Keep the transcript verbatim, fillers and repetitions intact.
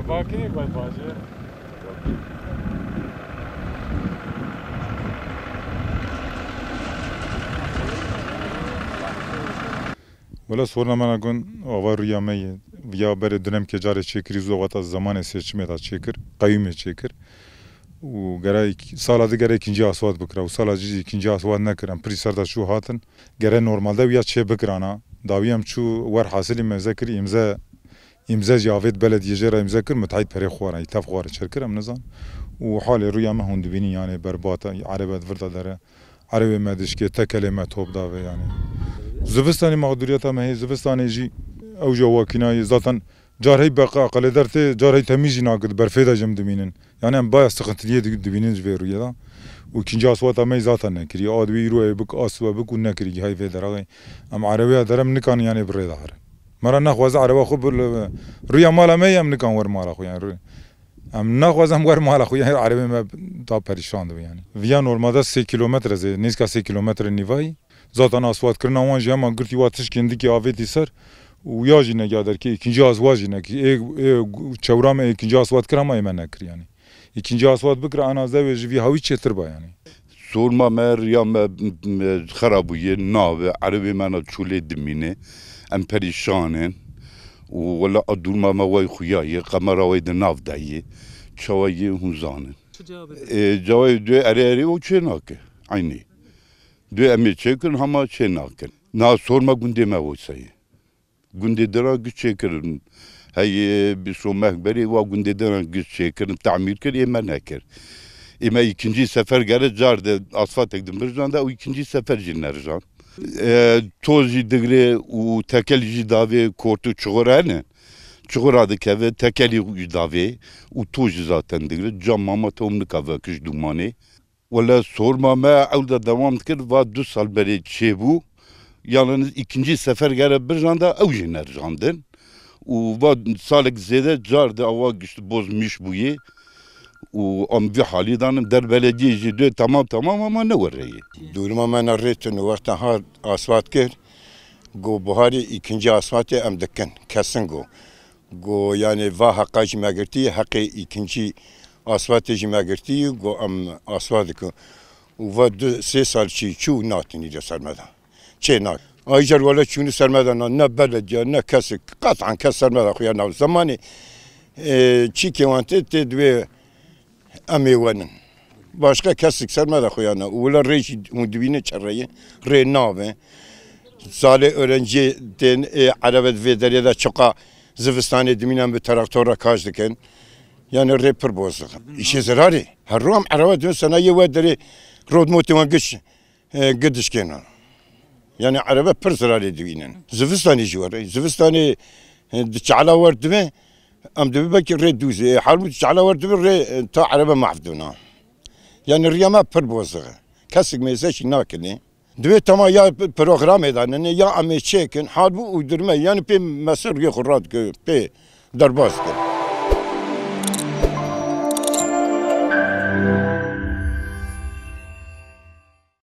Bakê bacê. Wela sorna me na gon ava rûya me ye. Viya berê dinemkê carê çêkirî zû wata zemanê seçimê da çêkir, qeyûmê çêkir. Û gere îk-, sala di gere îkincî aswat bikira û sala cî jî îkincî aswat nekir. Em pirî ser da çû hatin. Gere normalde wîya çê bikirana. Dawî em çû wer hasilî me zê kir îmze, îmze jî avêt belediyê jê re îmze kir, mitehît perê xwe re, î tev xwe re çêr kir, em nizan. Û halê rûya me hûn dibînin, yanê berbat e, erebe di vir de dere. Erewê me dişkê, tekelê me top davê yanî. Zivistanê mexduriyeta me heye, zivistanê jî ew jî wekîna ye. Zaten car hey beqa qelê dertê, car hey temîz jî nakir, berfê de jî em dimînin. Yanî em baya sıkıntıliyê di-, dibînin ji vê rûyê de. Û ikinci aswata me zaten nekiriye. Adwî îro ê bik, aswe bik û nekiriye hay vê derê. Em erebeya derem nikan yanî bi rê de herin. Me re nexwaze ereba xwe bi li-, rûya mala me ye, em nikan wer mala xwe yanî. Em naxwazin wer mala xwe, yanî erebê me da perîşan dibe yanî. Viya normalde sê kîlometre zê, nêzîka sê kîlometre nîvayî. Zaten asfaltkirina wan jî hema girtî wa tişkên dikî avêtî ser û ya jî negiha derkê, îkincî asfalt jî nekir. Ê, ê çewra me ê îkincî asfalt kir hema ê me nekir yanî. Îkincî asfalt bikira ana zewê ji vî hawî çêtir ba yanî. Sorma me, riya me, m-, m-, xera bûye, nabe, erebê me na çolê dimîne, em perîşan in. Û wela a durma me way xuya ye, qemera way di nav de ye. Çawa ye hûn zanin. Çi cevabê? Ê, cewabê duyê erê erê û çê nake. Eynî. Duyê em ê çê kin, hema çê nakin. Na sorma gundê me wisa ye. Gundê din re giş çêkirin. Heyê bîst meh berê wa gundê din re giş çêkirin, temîr kir, ê me nekir. Ê me îkincî sefer gere car de asfaltek din birjanda û îkincî sefer jî nerijand. E, toz jî digre û tekel jî davê kort û çuxur hene. Çuxura dikeve, tekelî jî davê û toz jî zaten digre. Cam mama tom nikave kiş dûmanê. Wele sorma me ew de dewam dikir, va du sal berê çêbû. Yalnız ikinci sefer gere birjanda, ew jî nerijandin. Û va salek zêde car de awa gişt bozmîş bûyê. Û em vî halî danim der belediyê jî dê tamam tamam ama ne wereyê. Duruma me ne rê tune wexta ha asfalt kir. Go buharî ikinci asfaltê em dikin. Kesin go. Go, yanî, va heqa jî me girtî, heqê îkincî asfaltê jî me girtî, go, em asfalt dikin. Û va du, sê sal çî çû natinî de ser me de. Çê nak. Ay car wele çûnî ser me de na, ne belediye, ne kesik, qet'an kes ser me de xuya nav. Zemanê, e, çîkê wan tê, tê divê Em ê wenin. Başqa kesik ser me de xuya ne. Û wila rê jî hûn dibîne çi rê ye. Rê nave. Salê öğrenciyê tên ê erebe di vê derê de çiqa zivistanê dimînan bi traktor re kaş dikin. Yani rê pir boz dikin. Îşê zirarê. Her ro em erebe dibin sena yê we derê rodmotê wan giş. E, gidişkêna. Yani erebe pir zirarê dibînin. Zivistanê jî were. Zivistanê, e, di çala wer dibe, em dibe belkî rê dûzê. E, halbû di çala wer dibe rê, e, ta erebe mahv dibina. Yani riya me pir boz dibe. Kesik mêze jî nakinê. Divê tema ya p-, programê danine, ya em ê çêkin, halbû uydurme. Yani pê mesir riyê xwe radike, pê derbas dikin.